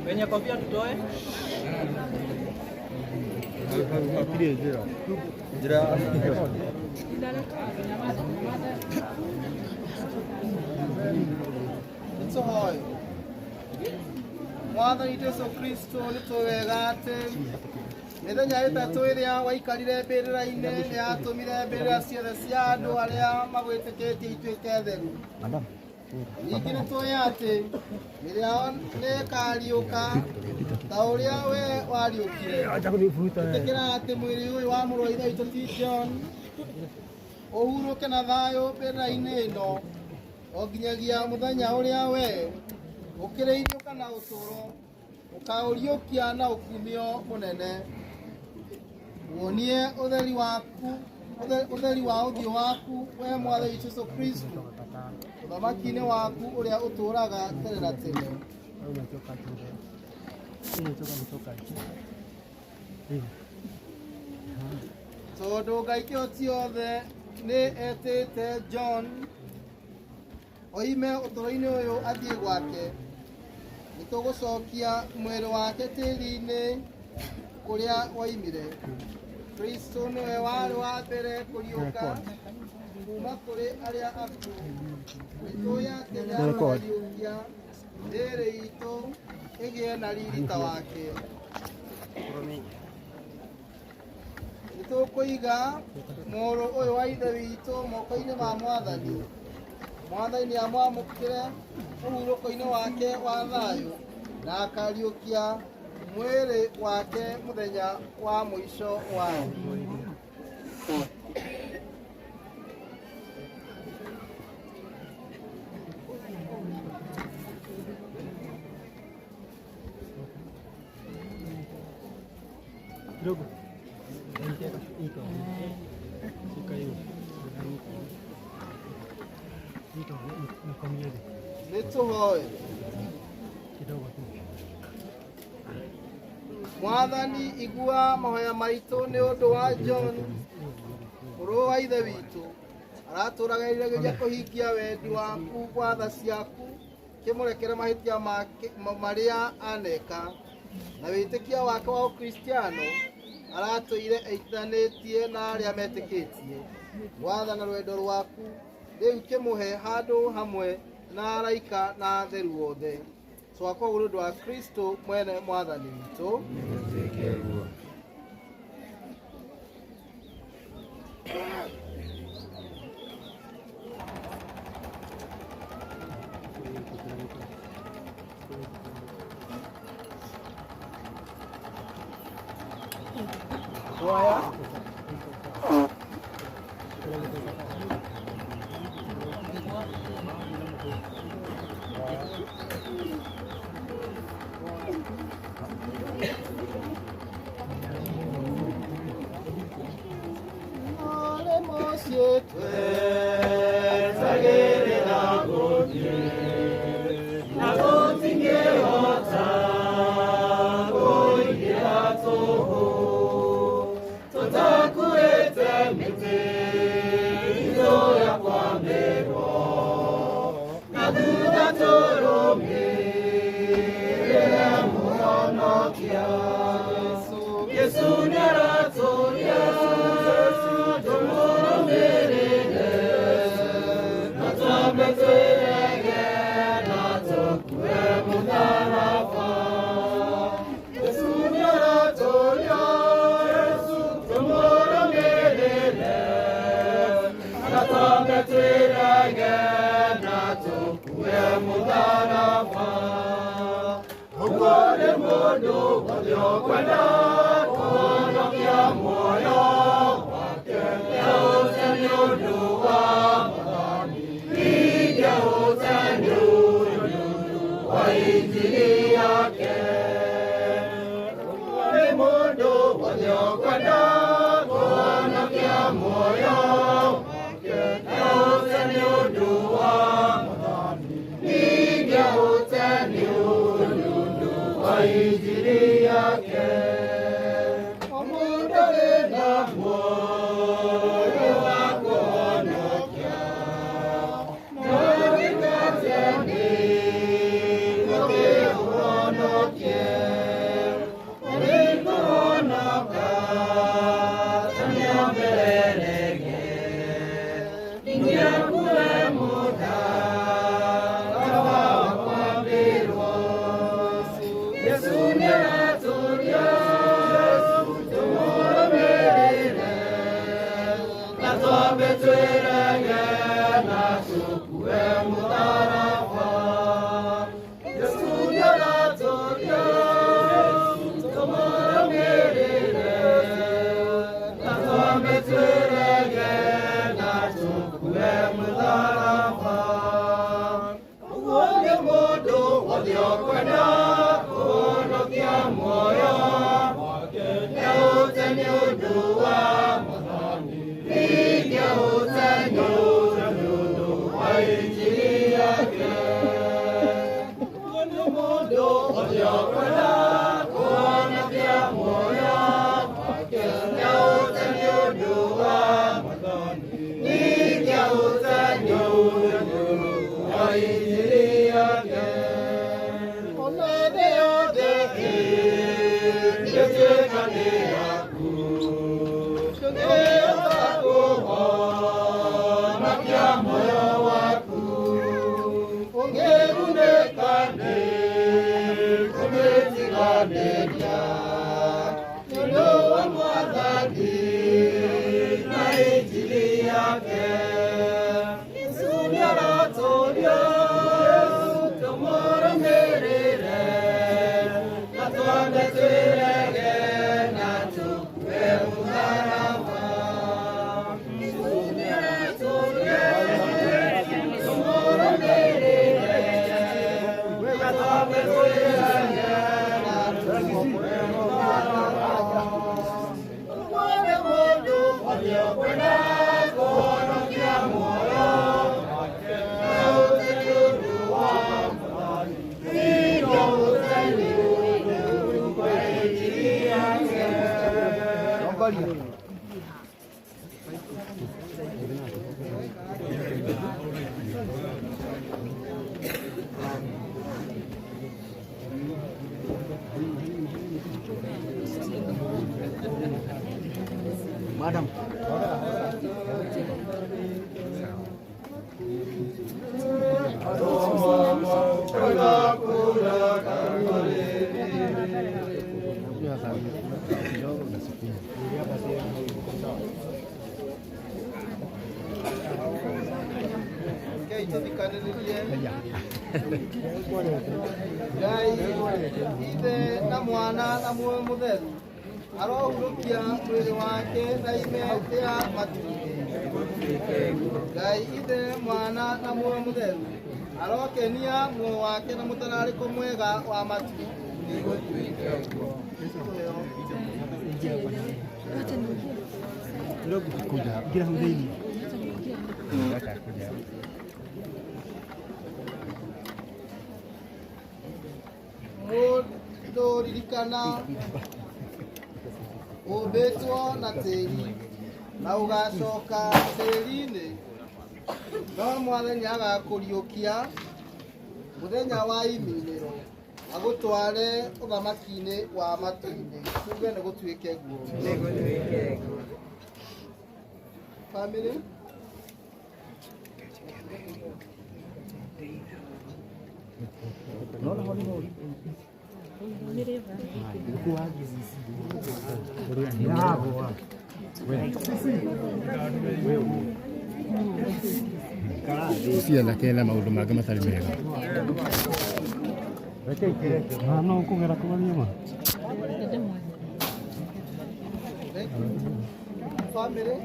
Wenye kofia tutoe. Nĩtũhoe. Mwathani Jesũ Kristo nĩtũĩ wega atĩ mĩthenya ĩtatũ ĩrĩa waikarire mbĩrĩra-inĩ nĩ yatũmire mbĩrĩra ciothe cia andũ arĩa magwĩtĩkĩtie ituĩke theru. Ningĩ nĩtũĩ atĩ mĩĩrĩ yao nĩĩkariũka ta ũrĩa we wariũkire. Ĩtĩkĩra atĩ mwĩrĩ ũyũ wa mũrũ wa Ithe witũ ti John ũhurũke na thayũ mbĩrĩra-inĩ ĩno o nginyagia mũthenya ũrĩa we ũkĩrĩiriũka na ũtũũro ũkaũriũkia na ũkumio mũnene. Wonie ũtheri waku ũtheri wa ũthiũ waku we Mwathani Jesũ Kristo ũthamaki-inĩ waku ũrĩa ũtũũraga tene na tene. Tondũ Ngai kĩhoti othe nĩ etĩte John oime ũtũũro-inĩ ũyũ athiĩ gwake, nĩ tũgũcokia mwĩrĩ wake tĩri-inĩ kũrĩa woimire. Kristo nĩwe warĩ wa mbere kũriũka kuma kũrĩ arĩa akuũ. Nĩ tũĩ atĩ nĩ akariũkia mĩĩrĩ itũ ĩgĩe na riri ta wake. Nĩ tũkũiga mũrũ ũyũ wa Ithe witũ moko-inĩ ma Mwathani. Mwathani nĩ amwamũkĩre ũhurũko-inĩ wake wa thayũ na akariũkia mwĩrĩ wake mũthenya wa mũico wa thĩ. Nĩ tũhoe. Mwathani igua mahoya maitũ nĩ ũndũ wa John mũrũ wa Ithe witũ aratũraga eriragĩria kũhingia wendi waku wa tha ciaku kĩmũrekere mahĩtia make marĩa aneka na wĩtĩkia wake wa Ũkristiano aratũire eitithanĩtie na arĩa metĩkĩtie. Wathana rwendo rwaku rĩu kĩmũhe handũ hamwe na araika na atheru othe. Twakwa ũguo nĩ ũndũ wa Kristo mwene Mwathani witũ. Ole mũciĩ twetagĩrĩra gũthiĩ na tũtingĩhota kũingĩra tũhũ tũtakuĩte mĩtĩ itũ ya kwambĩrwo na thutha tũrũ twambe twĩrege na tũkue mũtharaba. Ũguo nĩ mũndũ wothe ũkwenda kũhonokia muoyo wake nĩaũte nĩ ũndũ wa Mwathani, ningĩaũte nĩ ũndũ wa injili yake. Ũguo nĩ mũndũ wothe ũkwenda kũhonokia muoyo wake nĩaũte nĩ ũndũ wa Mwathani, ningĩaũte nĩ ũndũ wa injili yake. O mũndũ arĩ na muoyo wa kũhonokia, no gĩkate nĩguo kĩũhonokie. Ũrĩ kũhonoka ta nĩongerereke, ningĩakue mũtharaba wa kwambĩrwo. Yesu nĩaratũria tũmũrũmĩrĩre, na twambe twĩrege na tũkue mũtharaba. Yesu nĩaratũria tũmũrũmĩrĩre, na twambe twĩrege na tũkue mũtharaba. Ũguo nĩ mũndũ wothe ũkwenda kũhonokia muoyo wake nĩaũte nĩ ũndũ wa Mwathani, ningĩaũte nĩ ũndũ wa injili yake. Ũguo nĩ mũndũ wothe ũkwenda kũhonokia muoyo wake nĩaũte nĩ ũndũ wa Mwathani, ningĩaũte nĩ ũndũ wa injili yake. Ona thĩ yothe ĩngĩtuĩka nĩ yaku, ndũngĩhota kũhonokia muoyo waku. Ũngĩgunĩka nĩ kũmĩtiganĩria nĩ ũndũ wa Mwathani na injili yake. Yesu nĩaratũria tũmũrũmĩrĩre, na twambe twĩrege na tũkue mũtharaba. Yesu nĩaratũria tũmũrũmĩrĩre, na twambe twĩrege na tũkue mũtharaba. Ũguo nĩ mũndũ wothe ũkwenda kũhonokia muoyo wake nĩaũte nĩ ũndũ wa Mwathani, ningĩaũte nĩ ũndũ wa injili yake. Madam. Rekei tũthikanĩrĩrie. Ngai Ithe na Mwana na Muoyo Mũtheru arohurũkia mwĩrĩ wake na ime rĩa matu-inĩ. Ngai Ithe, Mwana na Muoyo Mũtheru arokenia muoyo wake na mũtararĩko mwega wa matu. Kuja. Ingira hau thĩinĩ. Acha kuja. Mũndũ ririkana ũmbĩtwo na tĩri na ũgacoka tĩri-inĩ, no Mwathani agakũriũkia mũthenya wa iminĩro agũtware ũthamaki-inĩ wa matu-inĩ. Tuge nĩ gũtuĩke guo. Family. Cianake na maũndũ mangĩ matarĩ mega. No kũgera kũgeria ma. Family.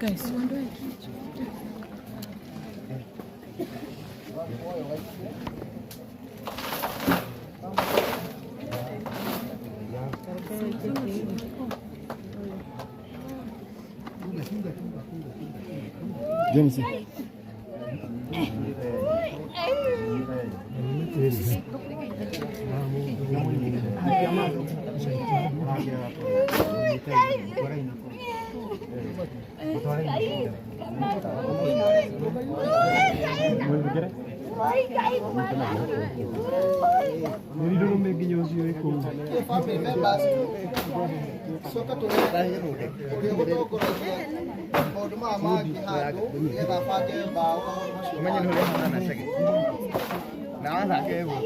Guys, uondoe. James. Nĩ ndũrũme nginya ũcio ĩ kũu. Family members coka tũhe ũrĩa ũgũtongoragia maũndũ maya mangĩ handũ nĩgetha abange mbaũ na maũndũ macio Ũmenye nĩ mangĩ. ũrĩa hana na cege. Na wathake ũguo.